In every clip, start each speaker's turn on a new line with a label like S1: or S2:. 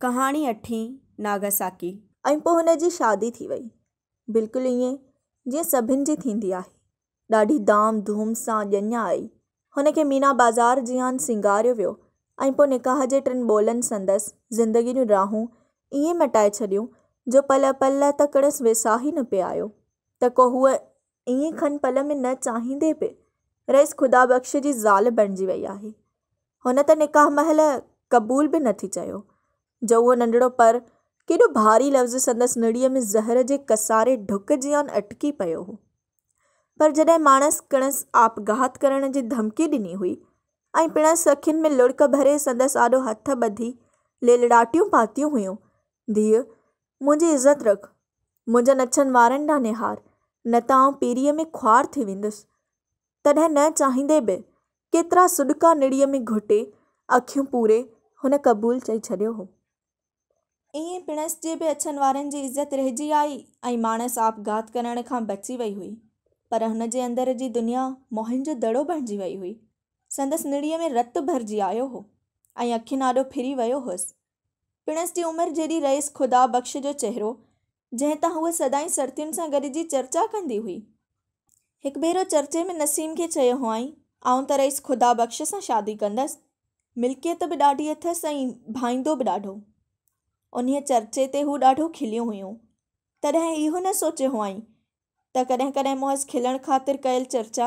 S1: ڪهاڻي اٺين، ناگاساڪي.
S2: ۽ پوء هن جي شادي ٿي وئي. بلڪل ائين جيئن سڀن جي ٿيندي آهي. ڏاڍي ڌام ڌوم سان ڄڃ آئي. هن کي مينا بازار جيان سينگاريو ويو ۽ پوء نڪاح جي ٽن ٻولن سندس زندگيء جون راهون ائين مٽائي ڇڏيون جو پل اپل لاء ته ڪڻس ويساهه ئي نه پئي آيو ته ڪو هوء ائين کن پل ۾ نه چاهيندي به رئيس خدا بخش جي زال بڻجي وئي آهي. هن ته نڪاح مهل قبول به نٿي چيو، جو اهو ننڍڙو پر ڪيڏو ڀاري لفظ سندس نڙيء ۾ زهر جي ڪساري ڍڪ جيان اٽڪي پيو هو. پر جڏهن ماڻس ڪڻس آپگهات ڪرڻ جي ڌمڪي ڏني هئي ۽ پڻس اکين ۾ لڙڪ ڀري سندس آڏو هٿ ٻڌي ليلڙاٽيون پاتيون هيون، ڌيء، منهنجي عزت رک، منهنجن اڇن وارن ڏانهن نهار، نه ته آئون پيريء ۾ خوار ٿي ويندس. تڏهن نه چاهيندي به ڪيترا سڏڪا نڙيء ۾ گهٽي، اکيون پوري، هن قبول چئي ڇڏيو هو. ائين پڻس جي به اڇن وارن جي عزت رهجي آئي ۽ ماڻس آپگهات ڪرڻ کان بچي وئي هئي. پر هن جي اندر جي دنيا موهن جو دڙو بڻجي وئي هئي. سندس نڙيء ۾ رت ڀرجي آيو هو ۽ اکين آڏو ڦري ويو هئس. پڻس جي عمر جيڏي رئيس خدا بخش جو چهرو، جنهن تان هوء سدائين سرتين سان گڏجي چرچا ڪندي هئي. هڪ ڀيرو چرچي ۾ نسيم کي چيو هئائين، آئون ته رئيس خدا بخش سان شادي ڪندس. ملڪيت به ڏاڍي اٿس ۽ ڀائيندو به ڏاڍو. انهيء چرچي تي هو ڏاڍو کليون هيون. تڏهن اهو نه سوچيو هئائين ته ڪڏهن ڪڏهن محض کلڻ خاطر ڪيل چرچا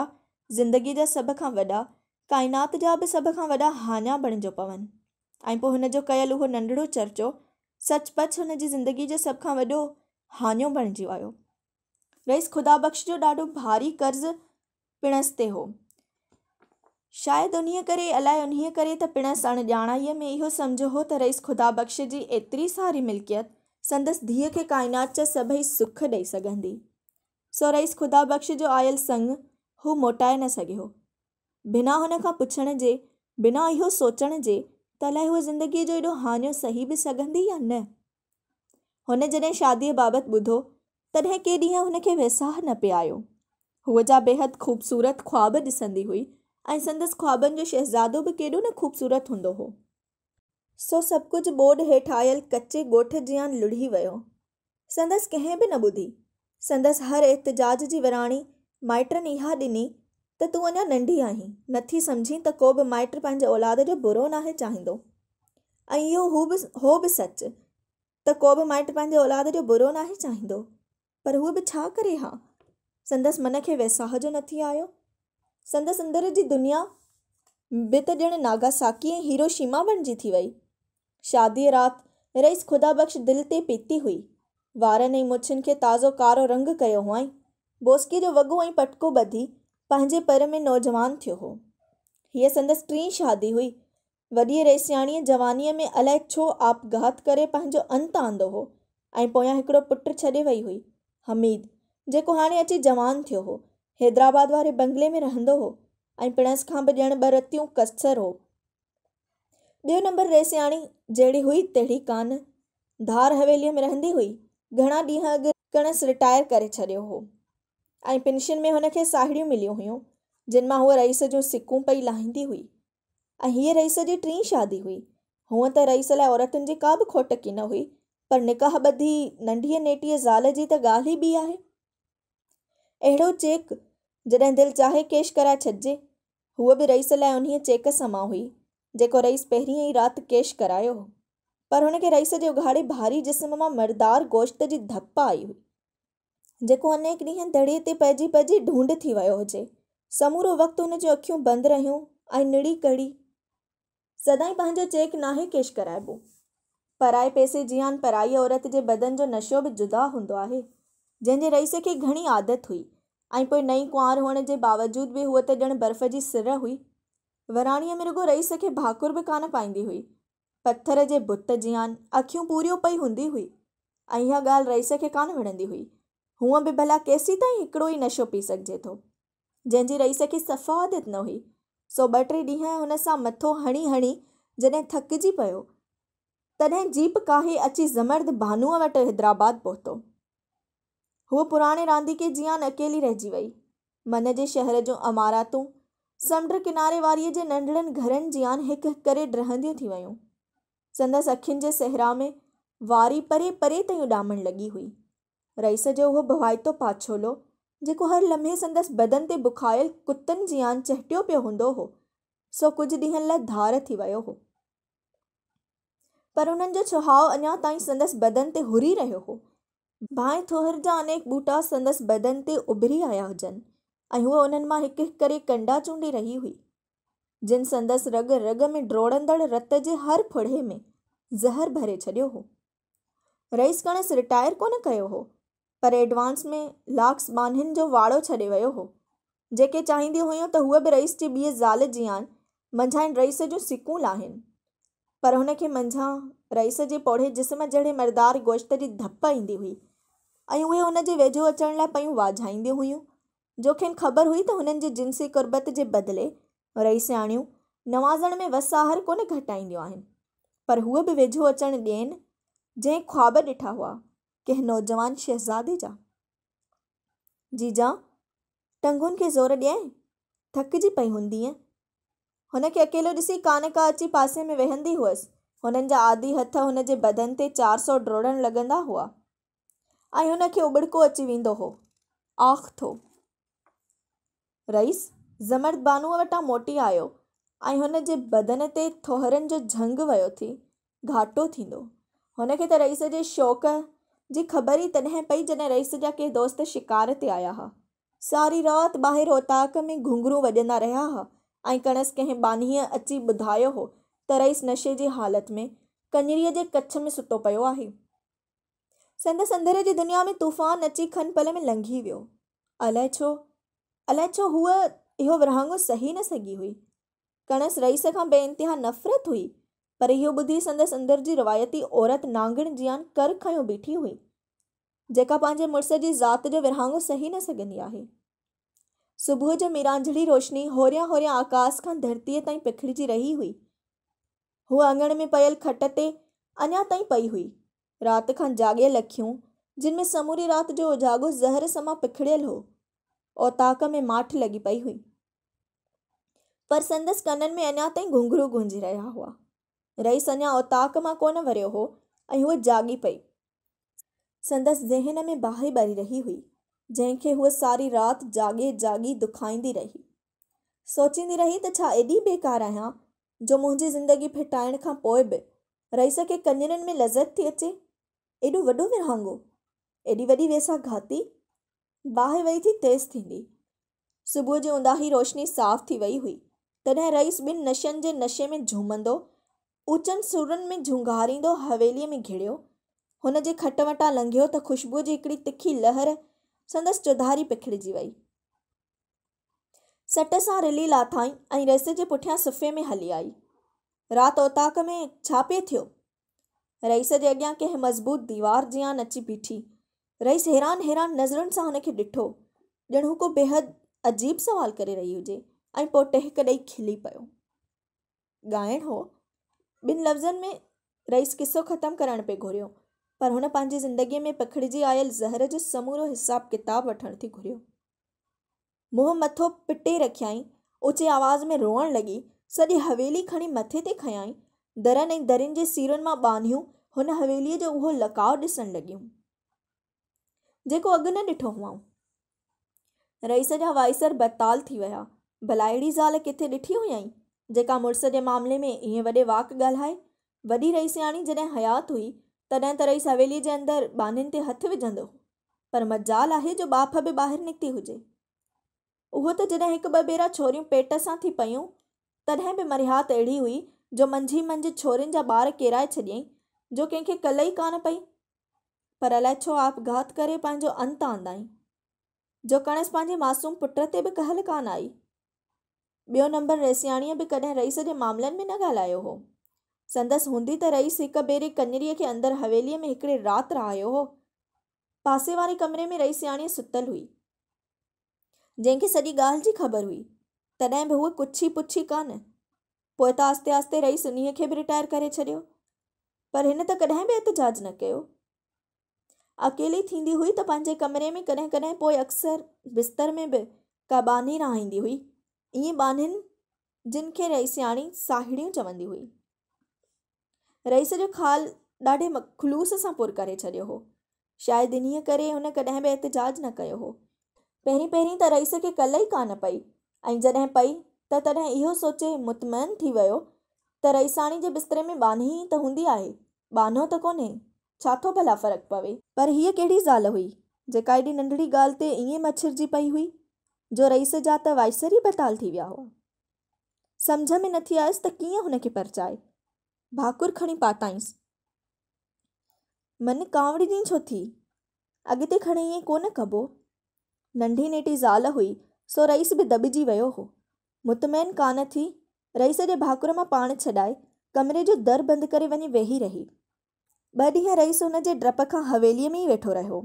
S2: زندگيء جا سڀ کان وڏا، ڪائنات جا به سڀ کان وڏا هاڃا بڻجيو پون. ۽ پوء هن جو ڪيل اهو ننڍڙو چرچو سچ پچ هن جي زندگي جو سڀ کان وڏو هاڃو بڻجي ويو. رئيس خدا بخش جو ڏاڍو ڀاري قرض پڻس تي هو. شايد انهيء ڪري الائي انهيء ڪري ته پڻس اڻ ڄاڻائيء ۾ اهو سمجهيو هو ته رئيس خدا بخش جي ايتري ساري ملڪيت سندس ڌيء کي ڪائنات جا سڀئي سک ڏئي سگهندي. سو رئيس خدا بخش جو آيل سڱ هو موٽائي نه سگهيو. بنا هن کان پڇڻ جي، بنا اهو سوچڻ جي ته الائي هوء زندگيء جو ايڏو هاڃو سهي به سگهندي يا نه. هن جڏهن شاديء بابت ٻڌو، تڏهن ڪي ڏينهن هن کي ويساهه نه پئي آيو. هوء جا بيحد خوبصورت خواب ڏسندي هئي ۽ سندس خوابن جو شهزادو به ڪيڏو نه خوبصورت هوندو هو. سو سڀ ڪجهه ٻوڏ هيٺ آيل ڪچي ڳوٺ جيان لڙهي ويو. سندس ڪنهن به نه ٻڌي. سندس هر احتجاج جي وراڻي مائٽن اها ڏني ته تون اڃا ننڍي آهين، نٿي سمجهين ته ڪو به مائٽ پنهنجي اولاد جو برو ناهي چاهيندو. ۽ اهو هو به هو به سچ ته ڪو به مائٽ پنهنجي اولاد جو برو ناهي چاهيندو. پر هوء به ڇا ڪري ها؟ سندس من کي ويساهه جو نٿي آيو. سندس اندر جي دنيا به ته ڄڻ ناگاساڪي ۽ هيروشيما بڻجي ٿي وئي. شاديء رات رئيس خدا بخش دل تي پيتي هئي. وارن ۽ مڇن کي تازو ڪارو رنگ ڪيو هئائين. بوسڪيء جو وڳو ۽ پٽڪو ٻڌي پنهنجي پر ۾ نوجوان ٿيو هو. هيء سندس ٽين شادي هئي. وڏيء رئيسياڻيء جوانيء ۾ الائي ڇو آپگهات ڪري پنهنجو انت آندو هو ۽ پويان هڪڙو پٽ ڇڏي وئي هئي، حميد، جيڪو هاڻي اچي جوان ٿيو هو. حيدرآباد واري بنگلي ۾ رهندو هو ۽ پڻس کان به ڄڻ ٻه رتيون ڪسر هو. ٻيو نمبر رئيسياڻي جهڙي هئي تهڙي ڪانه. ڌار حويليء ۾ رهندي هئي. گهڻا ڏينهن اڳ ڪڻس رٽائر ڪري ڇڏيو هو ۽ پينشن ۾ هن کي ساهيڙيون مليون هيون، جن مان هوء رئيس جون سڪون پئي لاهيندي هئي ۽ هيء رئيس جي ٽين شادي هئي. هونء ته رئيس لاء عورتن جي ڪا به کوٽ ڪين هئي، پر نڪاح ٻڌي ننڍيء نيٽيء زال جي ته ڳالهه ئي ٻي آهي. اهڙو چيڪ جڏهن دل چاهي ڪيش ڪرائي ڇڏجي. هوء به رئيس لاء انهيء چيڪ سمان هئي، جيڪو رئيس پهرينء ئي رات ڪيش ڪرايو هو. پر هن کي رئيس جي اگهاڙي ڀاري جسم مان مردار گوشت جي ڌپ آئي هئي، جيڪو انيڪ ڏينهن دڙي تي پئجي پئجي ڍونڍ ٿي ويو هجي. سمورو وقت هن جون اکيون بند رهيون ۽ نڙي ڪڙي. سدائين پنهنجو چيڪ ناهي ڪيش ڪرائبو. پرائي پئسي جيان پرائيء عورت جي بدن جو نشو به جدا هوندو آهي، جنهن جي رئيس کي گهڻي عادت هئي ۽ پوء نئين ڪنوار هئڻ جي باوجود به هوء ته ڄڻ برف جي سر هئي. وراڻيء ۾ رڳو رئيس کي ڀاڪر به ڪانه پائيندي هئي. پٿر جي بت جيان اکيون پوريو پئي هوندي هئي ۽ اها ڳالهه رئيس کي ڪانه وڻندي هئي. هونء به ڀلا ڪيسيتائين هڪڙو ئي نشو پي سگهجي ٿو. جنهن جي رئيس کي صفا عادت نه هئي، سو ٻه ٽي ڏينهن هن سان مٿو هڻي هڻي جڏهن ٿڪجي پيو، تڏهن جيپ ڪاهي اچي زمرد بانوء وٽ حيدرآباد پهتو. هوء پراڻي رانديڪي جيان اڪيلي رهجي وئي. من جي شهر جون عماراتون سمنڊ ڪناري واريء جي ننڍڙن گهرن جيان هڪ هڪ ڪري ڊهنديون ٿي ويون. سندس اکين جي صحرا ۾ واري پري پري تائين اڏامڻ لڳي هئي. رئيس جو اهو ڀوائتو پاڇولو، جيڪو هر لمحي سندس بدن تي بکايل ڪتن جيان چهٽيو پيو هوندو هو، سو ڪجهه ڏينهن لاء ڌار ٿي ويو هو. پر انهن جو ڇهاء اڃا تائين سندس بدن تي هري رهيو هو. ڀانء ٿوهر جا انيڪ ٻوٽا سندس بدن تي اڀري آيا هجن ۽ هوء انهن مان هڪ هڪ ڪري ڪنڊا چونڊي رهي هئي، جن سندس رڳ رڳ ۾ ڊوڙندڙ رت جي هر ڦڙي ۾ زهر ڀري ڇڏيو هو. رئيس ڪڻس رٽائر ڪونه ڪيو هو، پر ايڊوانس ۾ لاکس ٻانهين جو واڙو ڇڏي ويو هو، جيڪي چاهينديون هيون ته هوء به رئيس جي ٻيء زال جيان منجهائن رئيس جون سڪون لاهين. پر هن کي منجهان رئيس جي پوڙهي جسم جهڙي مردار گوشت جي ڌپ ايندي هئي ۽ اهي هن جي ويجهو اچڻ لاء پيون واجهائينديون هيون، جو کين خبر هئي ته هنن جي جنسي قربت جي بدلي رئيسياڻيون نوازڻ ۾ وس آهر ڪونه گهٽائينديون آهن. پر هوء به ويجهو اچڻ ڏين، جنهن خواب ڏٺا هئا، ڪنهن نوجوان شهزادي جا. جيجان، ٽنگن کي زور ڏيانء، ٿڪجي پئي هوندينء. هن کي اڪيلو ڏسي ڪا نه ڪا اچي پاسي ۾ ويهندي هئس. هنن جا عادي هٿ هن جي بدن تي 400 ڊوڙڻ لڳندا هئا ۽ هن کي اٻڙڪو اچي ويندو هو. آخ ٿو. رئيس زمرد بانوء وٽان موٽي آيو ۽ هن جي بدن تي ٿوهرن جو جهنگ ويو ٿي گهاٽو ٿيندو. هن کي ته رئيس جي شوق جي خبر ئي تڏهن پئي جڏهن رئيس جا ڪي دوست شڪار تي آيا ها. ساري رات ٻاهر اوطاق ۾ گهنگهرو وڄندا رهيا ها ۽ ڪڻس ڪنهن ٻانهيء اچي ٻڌايو هو ته رئيس نشي جي حالت ۾ ڪڃريء جي ڪڇ ۾ ستو پيو آهي. سندس اندر جي دنيا ۾ طوفان اچي کن پل ۾ لنگهي ويو. الائي ڇو، الائي ڇو هوء اهو ورهاڱو سهي نه سگهي هئي. ڪڻس رئيس کان بي انتها نفرت هئي، پر اهو ٻڌي سندس اندر جي روايتي عورت نانگڻ جيان ڪر کنيو بيٺي هئي، جيڪا پنهنجي مڙس جي ذات جو ورهاڱو سهي نه سگهندي آهي. صبح جو ميرانجهڙي روشني هوريان هوريان آڪاس کان ڌرتيء تائين پکڙجي رهي هئي. هوء اڱڻ ۾ پيل کٽ تي اڃا تائين پئي هئي. رات کان جاڳيل اکيون، جن ۾ سموري رات جو اوجاڳو زهر سمان پکڙيل هو. اوطاق ۾ ماٺ لڳي پئي هئي. پر سندس ڪنن ۾ اڃا تائين گهنگهرو گونجي رهيا هئا. رئيس اڃا اوطاق مان ڪونه وريو هو ۽ هوء جاڳي پئي. سندس ذهن ۾ باهه ٻري رهي هئي، جنهن کي هوء ساري رات جاڳي جاڳي دکائيندي رهي. سوچيندي رهي ته ڇا ايڏي بيڪار آهيان، جو منهنجي زندگي ڦٽائڻ کان پوء به رئيس کي ڪڃرين ۾ لذت ٿي اچي؟ ايڏو وڏو ورهاڱو؟ ايڏي وڏي ويساهه گهاتي؟ باهه وئي ٿي تيز ٿيندي. صبح جي اونداهي روشني صاف ٿي وئي هئي، تڏهن رئيس ٻن نشن جي نشي ۾ جهومندو، اوچن سرن ۾ جهونگاريندو حويليء ۾ گهڙيو. هن جي کٽ وٽان لنگهيو ته خوشبوء جي هڪڙي تکي لهر سندس چوڌاري پکڙجي وئي. سٽ سان رلي لاٿائين ۽ رئيس جي پٺيان صفي ۾ هلي آئي. رات اوطاق ۾ ڇا پئي ٿيو؟ رئيس جي اڳيان ڪنهن مضبوط ديوار جيان اچي بيٺي. رئيس حيران حيران نظرن سان هن کي ڏٺو، ڄڻ هو ڪو بيحد عجيب سوال ڪري رهي هجي ۽ پوء ٽهڪ ڏئي کلي پيو. ڳائڻ هو. ٻن لفظن ۾ رئيس قصو ختم ڪرڻ پئي گهريو، پر هن پنهنجي زندگيء ۾ پکڙجي آيل زهر جو سمورو حساب ڪتاب وٺڻ ٿي گهريو. منهن مٿو پٽي رکيائين، اوچي آواز ۾ روئڻ لڳي، سڄي حويلي کڻي مٿي تي کنيائين، درن ۽ درين جي سيرن مان ٻانهيون هن حويليء جو اهو لقاء ڏسڻ لڳيون، جيڪو اڳ نه ڏٺو هئائون. رئيس جا وائسر بتال ٿي ويا، ڀلا اهڙي زال ڪٿي ڏٺي هيائين، جيڪا مڙس جي معاملي ۾ ائين وڏي واڪ ڳالهائي. وڏي رئيسياڻي جڏهن حيات هئي، تڏهن ته رئيس حويليء جي اندر ٻانهين تي هٿ وجهندو هو. پر مجال آهي جو ٻاڦ به ٻاهر نڪتي هجي. اهو ته جڏهن هڪ ٻه ڀيرا ڇوريون پيٽ سان ٿي پيون، تڏهن به مرهيات اهڙي هئي جو منجهي منجهه ڇورين جا ٻار ڪيرائي ڇڏيائين، جو ڪنهن کي ڪل ئي ڪانه پئي. پر الائي ڇو آپگهات ڪري پنهنجو انت آندائين، جو ڪڻس پنهنجي معصوم پٽ تي به ڪهل ڪانه آئي. ٻيو نمبر رئيسياڻيء به ڪڏهن رئيس جي معاملن ۾ نه ڳالهايو هو. سندس هوندي ته رئيس هڪ ڀيري ڪڃريء کي اندر حويليء ۾ هڪڙي رات رهايو هو. پاسي واري ڪمري ۾ رئيسياڻيء ستل هئي. جنهن کي سڄي ڳالهه جي خبر هئي. تڏهن به هوء ڪڇي پڇي ڪانه. پوء ته آهستي آهستي رئيس انهيء کي به رٽائر ڪري ڇڏيو. پر هن ته ڪڏهن به احتجاج نه ڪيو. اڪيلي ٿيندي هئي ته پنهنجي ڪمري ۾ ڪڏهن ڪڏهن پوء اڪثر بستر ۾ به ڪا ٻانهي رهائيندي هئي. ائين ٻانهين جن کي رئيسياڻي ساهيڙيون چوندي هئي. رئيس جو خال ڏاڍي خلوص سان پر ڪري ڇڏيو هو. شايد انهيء ڪري هن ڪڏهن به احتجاج نه ڪيو هو. پهرين پهرين ته رئيس کي ڪل ئي ڪانه پئي ۽ جڏهن پئي ته تڏهن اهو سوچي مطمئن ٿي ويو ته رئيساڻي جي بستري ۾ ٻانهي ئي ته هوندي آهي، ٻانهو ته ڪونهي، ڇا ٿو ڀلا فرق پوي. پر هيء ڪهڙي زال هئي، جيڪا ايڏي ننڍڙي ڳالهه تي ائين مڇرجي پئي هئي، جو رئيس جا ته وائسر ئي بتال ٿي ويا هئا. سمجهه ۾ نٿي آيس ته ڪيئن هن کي پرچائي. ڀاڪر کڻي پاتائينس. من ڪاوڙجين ڇو ٿي؟ اڳتي کڻي ائين ڪونه ڪبو. ننڍي نيٽي زال هئي، سو رئيس به دٻجي ويو هو. مطمئن ڪانه ٿي، رئيس جي ڀاڪر مان پاڻ ڇڏائي، ڪمري جو در بند ڪري وڃي ويهي رهي. ٻه ڏينهن رئيس هن جي ڊپ کان حويليء ۾ ئي ويٺو رهيو.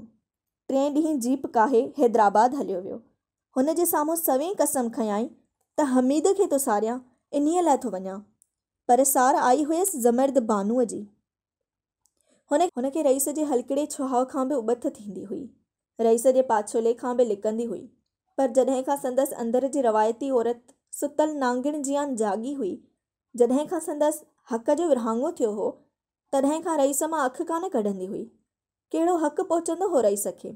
S2: ٽئين ڏينهن جيپ ڪاهي حيدرآباد هليو ويو. هن جي سامهون سوين قسم کنيائين ته حميد کي ٿو ساريان، انهيء لاء ٿو وڃان. پر سار آئي هيس زمرد بانوء جي. هن کي رئيس جي هلڪڙي ڇهاء کان به اٻٿ ٿيندي هئي. رئيس جي پاڇولي کان به لڪندي هئي. پر جڏهن کان سندس اندر جي روايتي عورت ستل نانگڻ جيان جاڳي هئي، جڏهن کان سندس حق جو ورهاڱو ٿيو هو، تڏهن کان رئيس مان اک ڪانه ڪڍندي هئي. ڪهڙو حق پهچندو هو رئيس کي،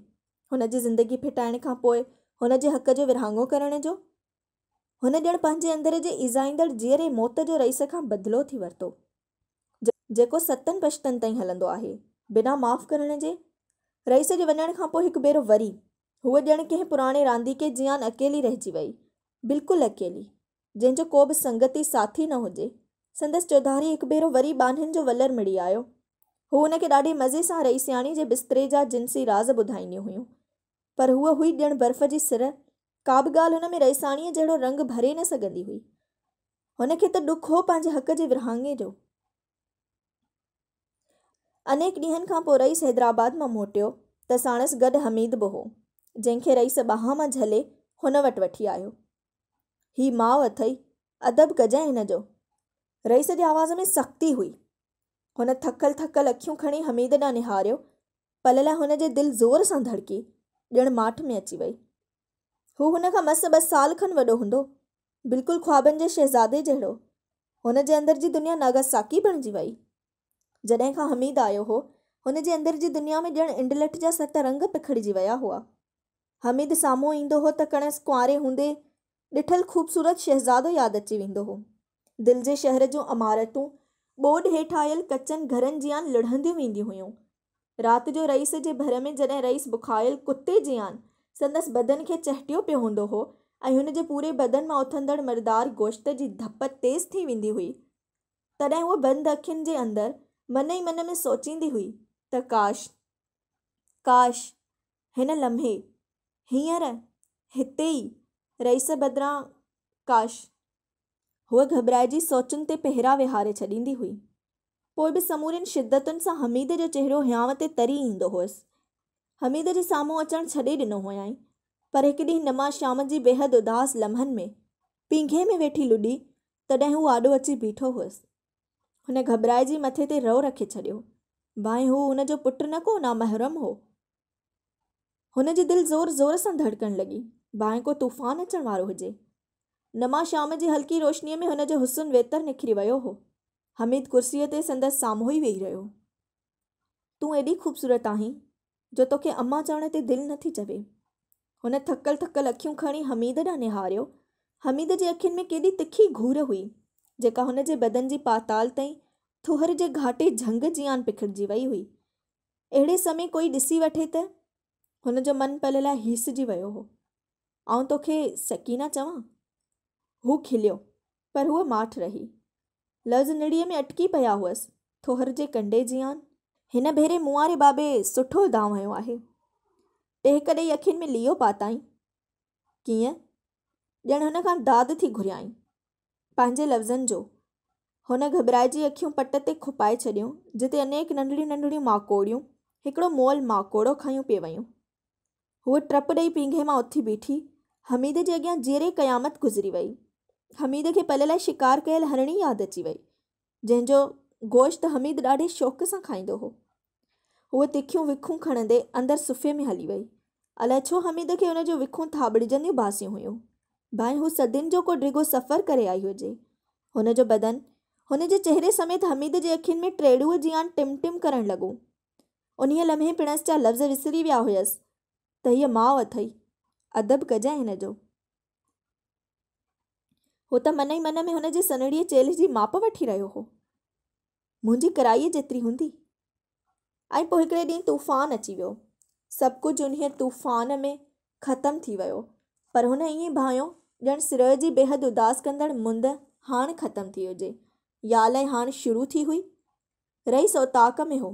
S2: هن جي زندگي ڦٽائڻ کان پوء هن جي حق جو ورهاڱو ڪرڻ جو؟ هن ڄڻ پنهنجي اندر جي ايذائيندڙ جيئري موت جو رئيس کان بدلو ٿي ورتو. جيڪو ستن پشتن تائين هلندو آهي، بنا معاف ڪرڻ جي. رئيس جي وڃڻ کان پوء هڪ ڀيرو وري، هوء ڄڻ ڪنهن پراڻي رانديڪي جيان اڪيلي رهجي ويئي. بلڪل اڪيلي. جنهن جو ڪو به سنگتي ساٿي نه هجي. سندس چوڌاري هڪ ڀيرو وري ٻانهن جو ولر مڙي آيو. هو هن کي ڏاڍي مزي سان رئيسياڻي جي بستري جا جنسي راز ٻڌائينديون هيون. پر هوء هئي ڄڻ برف جي سر، ڪا به ڳالهه هن ۾ رئيساڻيء جهڙو رنگ ڀري نه سگهندي هئي. هن کي ته ڏک هو پنهنجي حق جي ورهاڱي جو. انيڪ ڏينهن کان پوء رئيس حيدرآباد مان موٽيو ته ساڻس گڏ حميد به هو، جنهن کي رئيس ٻانهن مان جهلي هن وٽ وٺي آيو. هي ماء اٿئي، ادب ڪجانء هن جو. رئيس جي آواز ۾ سختي هئي. هن ٿڪل ٿڪل اکيون کڻي حميد ڏانهن نهاريو. پل لاء هن جي دل زور سان ڌڙڪي، ڄڻ ماٺ ۾ اچي وئي. هو هن کان مس ٻه سال کن وڏو هوندو. بلڪل خوابن جي شهزادي جهڙو. هن جي اندر جي دنيا ناگاساڪي بڻجي وئي. جڏهن کان حميد آيو هو، هن جي اندر جي دنيا ۾ ڄڻ انڊلٺ جا ست رنگ پکڙجي ويا هئا. حميد سامهون ايندو هو ته ڪڻس ڪنواري هوندي ڏٺل خوبصورت شهزادو ياد اچي ويندو هو. دل جي شهر جون عمارتون ٻوڏ هيٺ آيل ڪچن گهرن جيان لڙهنديون وينديون هيون. رات جو رئيس جي ڀر ۾ جڏهن رئيس بکايل ڪتي جيان سندس بدن کي چهٽيو پيو هوندو هو ۽ هن جي پوري بدن مان اٿندڙ مردار گوشت جي ڌپ تيز ٿي ويندي هئي، تڏهن هوء بند اکين جي اندر من ئي من ۾ سوچيندي هئي ته ڪاش! ڪاش! هن لمحي، هينئر، هتي ئي، رئيس بدران، ڪاش! هوء گهٻرائجي سوچن تي پهرا ويهاري ڇڏيندي هئي. پوء به سمورين شدتن سان حميد جو چهرو هيانء تي تري ايندو هئس. حميد جي سامهون اچڻ ڇڏي ڏنو هيائين، پر هڪ ڏينهن نما شام جي بيحد اداس لمحن ۾ پينگهي ۾ ويٺي لڏي، تڏهن هو آڏو اچي بيٺو هئس. هن گهٻرائجي مٿي تي رئو رکي ڇڏيو. ڀانء هو هن جو پٽ نه ڪو نامحرم هو. هن جي دل زور زور سان ڌڙڪڻ لڳي، ڀانء ڪو طوفان اچڻ وارو هجي. نما شام جي هلڪي روشنيء ۾ هن جو حسن ويتر نکري ويو هو. حميد ڪرسيء تي سندس سامهون ئي ويهي رهيو. تون ايڏي خوبصورت آهين، جو توکي امان چوڻ تي دل نه ٿي چوي. هن ٿڪل ٿڪل اکيون کڻي حميد ڏانهن نهاريو. حميد جي اکين ۾ ڪيڏي تکي گهور هئي، جيڪا هن جي بدن جي پاتال تائين ٿوهر جي گهاٽي جهنگ جيان پکڙجي وئي هئي. اهڙي سمي ڪوئي ڏسي وٺي ته؟ هن جو من پل لاء هيسجي ويو هو. آئون توکي سڪينه چوان؟ هو کليو، پر هوء ماٺ رهي. لفظ نڙيء ۾ اٽڪي پيا هئس، ٿوهر جي ڪنڊي جيان. هن ڀيري مون واري بابي سٺو دانء هنيو آهي. ٽهڪ ڏيئي اکين ۾ ليئو پاتائين. ڪيئن؟ ڄڻ هن کان داد ٿي گهريائين. پنهنجي لفظن جو. هن گهٻرائجي اکيون پٽ تي کپائي ڇڏيون، جتي انيڪ ننڍڙيون ننڍڙيون ماڪوڙيون، هڪڙو مئل ماڪوڙو کنيون پئي ويون. هوء ٽپ ڏيئي پينگهي مان اٿي بيٺي. حميد جي اڳيان جيئري قيامت گذري ويئي. حميد کي پل لاء شڪار ڪيل هرڻي ياد اچي ويئي، جنهن جو گوشت حميد ڏاڍي شوق سان کائيندو هو. هوء تکيون وکون کڻندي اندر صفي ۾ هلي ويئي. الائي ڇو حميد کي هن جون وکون ٿاٻڙجنديون ڀاسيون هيون. ڀانء هو صدين جو ڪو ڊگهو سفر ڪري آئي هجي. هن جو بدن هن جي چهري سميت حميد جي اکين ۾ ٽيڙوء جيان ٽم ٽم ڪرڻ لڳو. انهيء لمحي پڻس جا لفظ وسري ويا هيس ته هيء ماء اٿئي، ادب ڪجانء هن جو. هو ته من ئي من ۾ هن جي سنهڙيء چيلهه جي ماپ وٺي رهيو هو. منهنجي ڪرائيء جيتري هوندي. ۽ پوء هڪڙي ڏينهن طوفان اچي ويو. سڀ ڪجهه انهيء طوفان ۾ ختم ٿي ويو، پر هن ائين ڀانيو ڄڻ سرء جي بيحد اداس ڪندڙ مند هاڻ ختم ٿي هجي يا الائي هاڻ شروع ٿي هئي. رئيس اوطاق ۾ هو.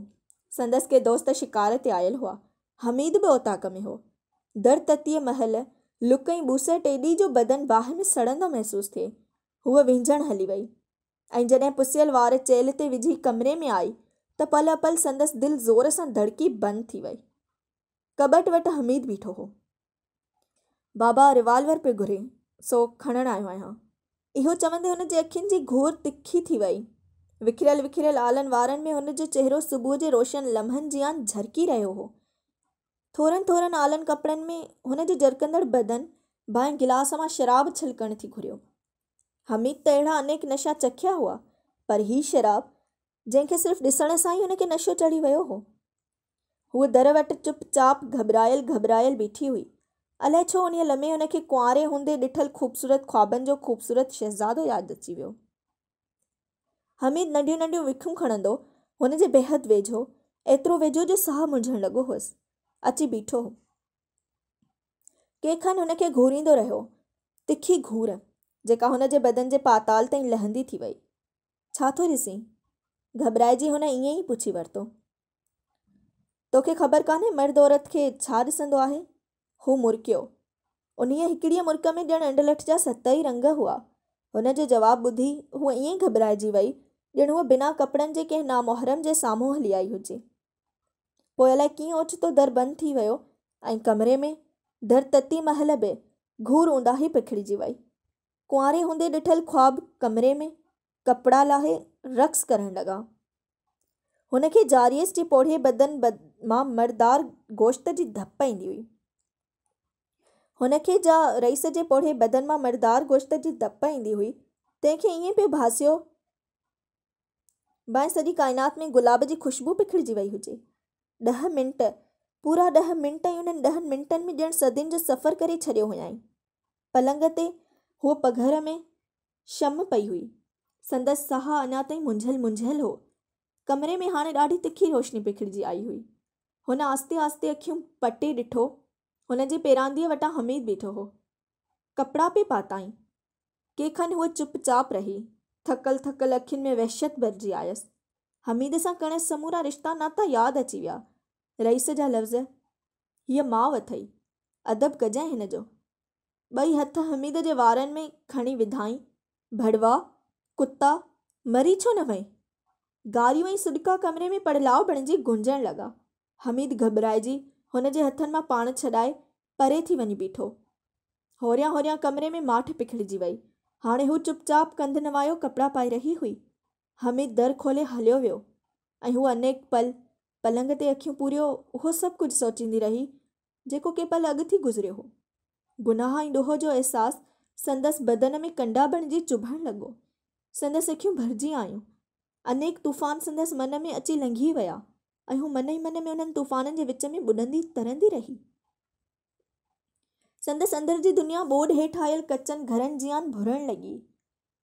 S2: سندس ڪي دوست شڪار تي آيل هئا. حميد به اوطاق ۾ هو. در تتيء مهل لڪ ۽ ٻوسٽ ايڏي جو بدن باهه ۾ سڙندو محسوس ٿئي. هوء وهنجڻ هلي وئي ۽ جڏهن پسيل وار چيلهه تي وجهي ڪمري ۾ آئي ته پل اپل سندس دل زور سان ڌڙڪي بند ٿي وئي. ڪٻٽ وٽ حميد بيٺو هو. بابا ريوالور پيو گهري، سو کڻڻ آيو آهيان. اهو چوندي هن جي اکين جي گهور تکي ٿي وئي. وکريل وکريل آلن وارن ۾ هن جو چهرو صبح جي روشن لمحن جيان جهرڪي رهيو هو. ٿورن ٿورن آلن ڪپڙن ۾ هن جو جرڪندڙ بدن ڀانء گلاس مان شراب ڇلڪڻ ٿي گهريو. حميد ته اهڙا انيڪ نشا چکيا هئا، پر هي شراب، جنهن کي صرف ڏسڻ سان ئي هن کي نشو چڙهي ويو هو. هوء در وٽ چپ چاپ گهٻرايل گهٻرايل بيٺي هئي. الائي ڇو انهيء لمحي هن کي ڪنواري هوندي ڏٺل خوبصورت خوابن جو خوبصورت شهزادو ياد اچي ويو. حميد ننڍيون ننڍيون وکون کڻندو هن جي بيحد ويجهو، ايترو ويجهو جو ساهه منجهڻ لڳو هئس، اچي بيٺو هو. ڪي کن هن کي گهوريندو رهيو. تکي گهور، جيڪا هن جي بدن جي پاتال تائين لهندي ٿي وئي. ڇا ٿو ڏسين؟ گهٻرائجي هن ائين ئي پڇي ورتو. توکي خبر ڪانهي مرد عورت کي ڇا ڏسندو آهي؟ هو مرڪيو. انهيء هڪڙيء مرڪ ۾ ڄڻ انڊلٺ جا ست ئي رنگ هئا. هن جو جواب ٻڌي هوء ائين گهٻرائجي وئي، ڄڻ هوء بنا ڪپڙن جي ڪنهن نامحرم جي سامهون هلي آئي هجي. پوء الائي ڪيئن اوچتو در بند ٿي ويو ۽ ڪمري ۾، در تتي مهل به، گهور اونداهي پکڙجي وئي. ڪنواري هوندي ڏٺل خواب ڪمري ۾، ڪپڙا لاهي، رقص ڪرڻ لڳا. هن کي جاريس جي پوڙهي بدن مان مردار گوشت جي ڌپ ايندي هئي. هن کي جا رئيس جي پوڙهي بدن مان مردار گوشت جي ڌپ ايندي هئي، تنهن کي ائين پيو ڀاسيو بانء سڄي ڪائنات ۾ گلاب جي خوشبو پکڙجي وئي هجي. ڏهه منٽ، پورا ڏهه منٽ ۽ انهن ڏهن منٽن ۾ ڄڻ صدين جو سفر ڪري ڇڏيو هيائين. پلنگ تي هوء پگهر ۾ شم پئي هئي. سندس ساهه اڃا تائين منجهيل منجهيل هو. ڪمري ۾ هاڻي ڏاڍي تکي روشني پکڙجي آئي هئي. هن آهستي آهستي اکيون پٽي ڏٺو. هن جي پيرانديء وٽان حميد بيٺو هو. ڪپڙا پئي پاتائين. ڪي کن هوء چپ چاپ رهي. ٿڪل ٿڪل اکين ۾ وحشت ڀرجي آيس. حميد سان ڪڻس سمورا رشتا ناتا ياد اچي ويا. رئيس جا لفظ، هيء ماء اٿئي. ادب ڪجانء هن جو. ٻئي هٿ حميد جي وارن ۾ کڻي وڌائين، ڀڙوا، ڪتا، مري ڇو نه وئين؟ گاريون ۽ سڏڪا ڪمري ۾ پڙلاء بڻجي گونجڻ لڳا. حميد گهٻرائجي هن جي هٿن مان پاڻ ڇڏائي پري ٿي وڃي بيٺو. هوريان هوريان ڪمري ۾ ماٺ پکڙجي وئي. هاڻي هو چپ چاپ ڪنڌ نوايو ڪپڙا پائي رهي هئي. حميد در کولي هليو ويو ۽ هوء انيڪ پل پلنگ تي اکيون پوريو اهو سڀ ڪجهه سوچيندي رهي جيڪو ڪي پل اڳ ٿي گذريو هو. گناهه ۽ ڏوهه جو احساس سندس بدن ۾ ڪنڊا بڻجي چڀڻ لڳو. سندس اکيون ڀرجي آيون. انيڪ طوفان سندس من ۾ اچي لنگهي ويا ۽ هو من ئي من ۾ انهن طوفانن جي وچ ۾ ٻڏندي ترندي رهي. سندس اندر جي دنيا ٻوڏ هيٺ آيل ڪچن گهرن جيان ڀرڻ لڳي.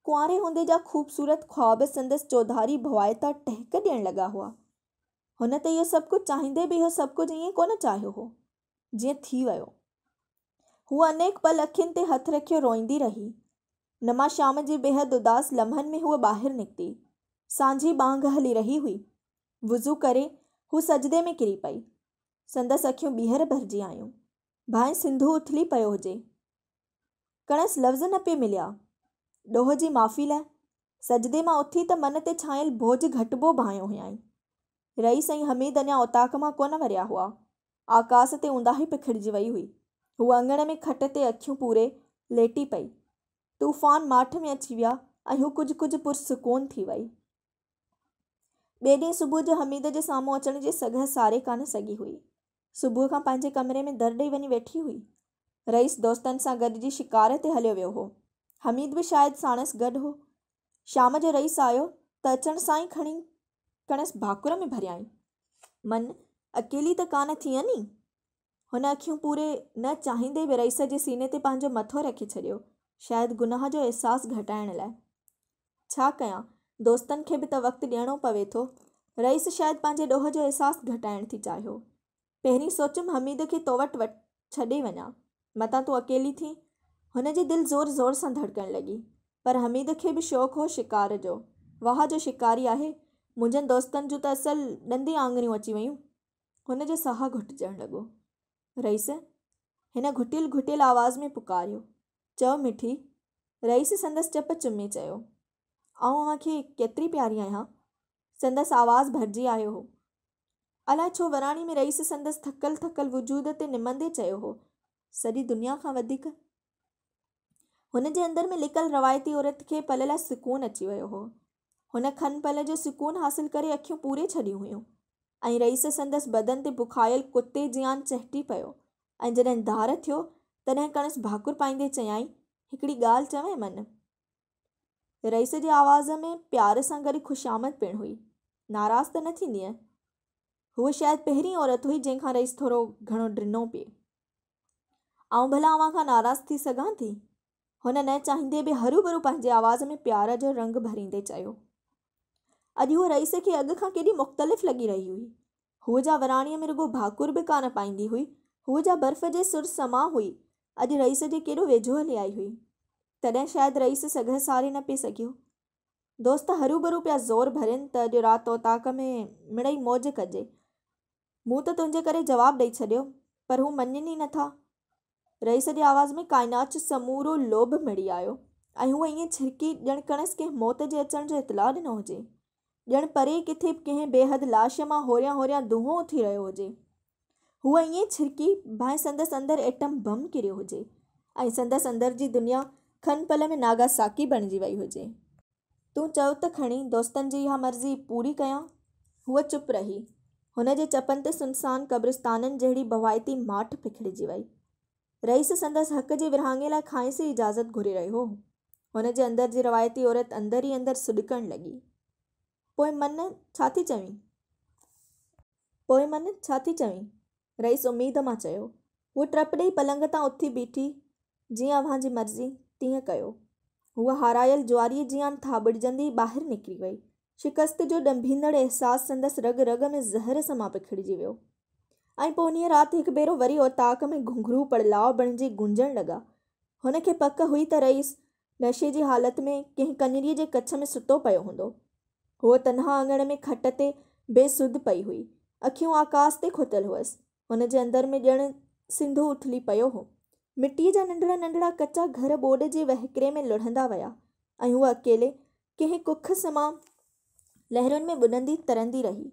S2: ڪنواري هوندي جا خوبصورت خواب سندس چوڌاري ڀوائتا ٽهڪ ڏيڻ لڳا هئا. هن ته اهو سڀ ڪجهه چاهيندي به اهو سڀ ڪجهه ائين ڪونه چاهيو هو، جيئن ٿي ويو. هوء انيڪ پل اکين تي هٿ رکيو روئيندي رهي. نما شام جي بيحد اداس لمحن ۾ هوء ٻاهر نڪتي. سانجهي ٻانگ هلي رهي هئي. وضو ڪري، هوء سجدي ۾ ڪري پئي. سندس اکيون ٻيهر ڀرجي آيون. ڀانء سنڌو اٿلي پيو هجي. ڪڻس لفظ نه پئي مليا. ڏوهه جي معافي لاء سجدي مان اٿي ته من تي ڇانيل بوجهه گهٽبو ڀانئيو هيائين. رئيس ۽ حميد اڃا اوطاق مان ڪونه وريا هئا. آڪاس تي اونداهي پکڙجي وئي هئي. هوء اڱڻ ۾ کٽ تي اکيون پوري ليٽي پئي. طوفان ماٺ ۾ اچي ويا ۽ هوء ڪجهه ڪجهه پرسڪون ٿي وئي. ٻئي ڏينهن صبح جو حميد جي سامهون اچڻ جي سگهه ساري ڪانه سگهي هئي. صبح کان پنهنجي ڪمري ۾ در ڏئي وڃي ويٺي هئي. رئيس دوستن سان گڏجي شڪار تي هليو ويو هو. حميد به شايد ساڻس گڏ هو. شام جو رئيس آيو ته اچڻ سان ئي کڻي ڪڻس ڀاڪر ۾ ڀريائين. من، اڪيلي ته ڪانه ٿينء ني؟ هن اکيون پوري نه چاهيندي به رئيس جي سيني تي پنهنجو مٿو رکي ڇڏيو، شايد گناهه جو احساس گهٽائڻ لاء. ڇا ڪيان، دوستن کي به ته وقت ڏيڻو پوي ٿو. رئيس شايد پنهنجي ڏوهه جو احساس گهٽائڻ ٿي چاهيو. پهرين سوچيم حميد کي تو وٽ ڇڏي وڃان، متان تون اڪيلي ٿين. هن جي دل زور زور سان ڌڙڪڻ لڳي. پر حميد کي به شوق هو شڪار جو. واهه جو شڪاري آهي. منهنجن دوستن جون ته اصل ڏندين آڱريون اچي ويون. هن جو ساهه گهٽجڻ لڳو. رئيس! هن گهٽيل گهٽيل آواز ۾ پڪاريو. چؤ مٺي! رئيس سندس چپ چمي چيو. آئون اوهان کي ڪيتري پياري آهيان. سندس آواز ڀرجي آيو هو. الاء ڇو وراڻي ۾ رئيس سندس ٿڪل ٿڪل وجود تي نمندي چيو هو، سڄي دنيا کان وڌيڪ. هن جي اندر ۾ لڪل روايتي عورت کي پل لاء سڪون اچي ويو هو. هن کن پل جو سڪون حاصل ڪري اکيون پوري ڇڏيون هيون ۽ رئيس سندس بدن تي بکايل ڪتي جيان چهٽي پيو ۽ جڏهن ڌار ٿيو، تڏهن ڪڻس ڀاڪر پائيندي چيائين، هڪڙي ڳالهه چوين من؟ رئيس جي آواز ۾ پيار سان گڏ خوشامد پڻ هئي. ناراض ته نه ٿيندينء؟ هوء شايد پهرين عورت هئي جنهن کان رئيس ٿورو گهڻو ڊنو پئي. آئون ڀلا اوهان کان ناراض ٿي سگهان ٿي؟ هن نه چاهيندي به هروڀرو پنهنجي آواز ۾ پيار جو رنگ ڀريندي چيو. اڄ هوء رئيس کي اڳ کان ڪيڏي مختلف لڳي رهي هئي. هوء جا وراڻيء ۾ رڳو ڀاڪر به ڪانه پائيندي هئي، هوء جا برف جي سر سمان هئي، اڄ رئيس جي ڪيڏو ويجهو هلي آئي هئي. تڏهن شايد رئيس سگهه ساري نه پئي سگهيو. دوست هروڀرو پيا زور ڀرين ته اڄ رات اوطاق ۾ مڙئي موج ڪجي. مون ته تنهنجي ڪري جواب ڏئي ڇڏيو، پر هو مڃين ئي نٿا. رئيس جي آواز ۾ ڪائنات جو سمورو لوڀ مڙي آيو ۽ هوء ائين ڇرڪي ڄڻ ڪڻس ڪنهن موت جي اچڻ جو اطلاع ڏنو هجي. ڄڻ پري ڪٿي ڪنهن بيحد لاش مان هوريان هوريان دونهون اٿي رهيو هجي. هوء ائين ڇرڪي ڀانء سندس اندر ايٽم بم ڪريو هجي ۽ سندس اندر جي دنيا کن پل ۾ ناگاساڪي بڻجي وئي هجي. تون چئو ته کڻي دوستن جي اها مرضي پوري ڪيان. هوء چپ رهي. هن جي چپن تي سنسان قبرستانن جهڙي ڀوائتي ماٺ پکڙجي وئي. رئيس سندس حق جي ورهاڱي لاء کانئس ئي اجازت گهري رهيو هو. هن جي اندر جي روايتي عورت اندر ئي اندر سڏڪڻ لڳي. پوء من ڇا ٿي چوين؟ پوء من ڇا ٿي چوين؟ رئيس اميد مان چيو. هوء ٽپ ڏيئي پلنگ تان اٿي بيٺي. جيئن اوهان جي مرضي، تيئن ڪيو. هوء هارايل جواريء جيان ٿاٻڙجندي ٻاهر نڪري وئي. شڪست جو ڏنڀيندڙ احساس سندس رڳ رڳ ۾ زهر سمان پکڙجي ويو. ۽ پوء انهيء رات هڪ ڀيرو وري اوطاق ۾ گهنگهرو پڙلاء بڻجي گونجڻ لڳا. هن کي پڪ هئي ته رئيس، نشي جي حالت ۾، ڪنهن ڪڃريء جي ڪڇ ۾ ستو پيو هوندو. هوء تنها اڱڻ ۾ کٽ تي بي سڌ پئي هئي. اکيون آڪاس تي کتل هئس. هن جي اندر ۾ ڄڻ سنڌو اٿلي پيو هو. مٽيء جا ننڍڙا ننڍڙا ڪچا گهر ٻوڏ جي وهڪري ۾ لڙهندا ويا ۽ هوء اڪيلي ڪنهن ڪک سمان لهرن ۾ ٻڏندي ترندي رهي.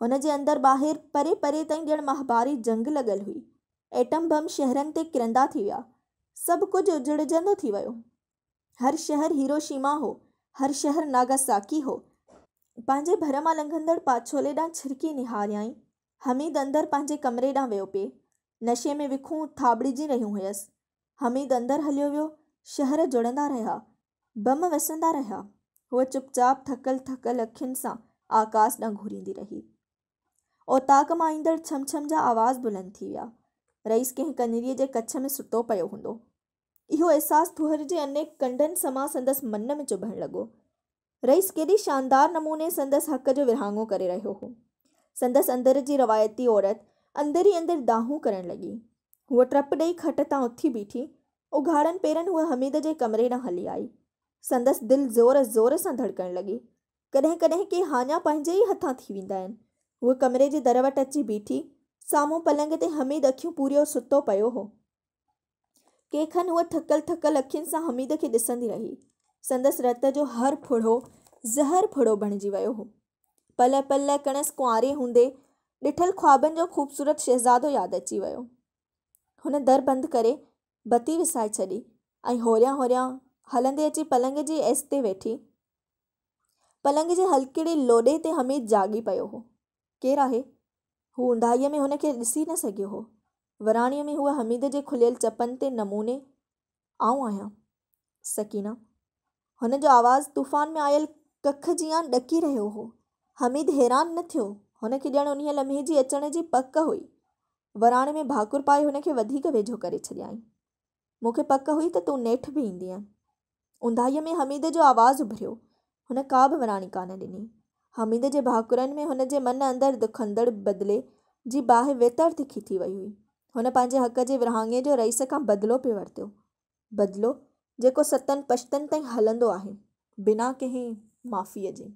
S2: هن جي اندر ٻاهر پري پري تائين ڄڻ مهاڀاري جنگ لڳل هئي. ايٽم بم شهرن تي ڪرندا ٿي ويا. سڀ ڪجهه اجڙجندو ٿي ويو. هر شهر هيروشيما هو، هر شهر ناگاساڪي هو. پنهنجي ڀر مان لنگهندڙ پاڇولي ڏانهن ڇرڪي نهاريائين. حميد اندر پنهنجي ڪمري ڏانهن ويو پئي. نشي ۾ وکون ٿاٻڙجي رهيون هيس. حميد اندر هليو ويو. شهر جڙندا رهيا. بم وسندا رهيا. هوء چپ چاپ ٿڪل ٿڪل اکين سان آڪاس ڏانهن گهوريندي رهي. اوطاق مان ايندڙ ڇم ڇم جا آواز بلند ٿي ويا. رئيس ڪنهن ڪڃريء جي ڪڇ ۾ ستو پيو هوندو. اهو احساس ٿوهر جي انيڪ ڪنڊن سمان سندس من ۾ چڀڻ لڳو. رئيس ڪيڏي شاندار نموني سندس حق جو ورهاڱو ڪري رهيو هو. سندس اندر جي روايتي عورت اندر ئي اندر دانهون ڪرڻ لڳي. هوء ٽپ ڏئي کٽ تان اٿي بيٺي. اگهاڙن پيرن هوء حميد جي ڪمري ڏانهن هلي آئي. سندس دل زور زور سان ڌڙڪڻ لڳي. ڪڏهن ڪڏهن ڪي هاڃا پنهنجي ئي هٿان ٿي ويندا آهن. هوء ڪمري جي در وٽ اچي بيٺي. سامهون پلنگ تي حميد اکيون پوريو ستو پيو هو. ڪي کن هوء ٿڪل ٿڪل اکين سان حميد کي ڏسندي رهي. سندس رت جو هر ڦڙو زهر ڦڙو بڻجي ويو هو. پل پل لاء ڪڻس ڪنواري هوندي ڏٺل خوابن جو خوبصورت شهزادو ياد اچي ويو. هن در بند ڪري بتي وسائي ڇڏي ۽ هوريان هوريان هلندي اچي پلنگ جي ايس تي ويٺي. پلنگ جي هلڪڙي لوڏي تي حميد جاڳي پيو هو. ڪير آهي؟ هو اونداهيء ۾ هن کي ڏسي نه سگهيو هو. وراڻيء ۾ هوء حميد جي کليل چپن تي نموني، آئون آهيان. سڪينه. هن جو آواز طوفان ۾ آيل ڪک جيان ڏڪي رهيو هو. حميد حيران نه ٿيو. هن کي ڄڻ انهيء لمحي جي اچڻ جي پڪ هئي. وراڻي ۾ ڀاڪر پائي هن کي وڌيڪ ويجهو ڪري ڇڏيائين. مون کي پڪ هئي ته تون نيٺ به ايندينء. اونداهيء ۾ حميد جو آواز اڀريو. هن ڪا به وراڻي ڪانه ڏني. حميد جي ڀاڪرن ۾ هن جي من اندر دکندڙ بدلي جي باهه ويتر تکي ٿي وئي هئي. هن پنهنجي حق جي ورهاڱي جو رئيس کان بدلو پئي ورتو. بدلو، جيڪو ستن پشتن تائين هلندو آهي، بنا ڪنهن معافيء جي.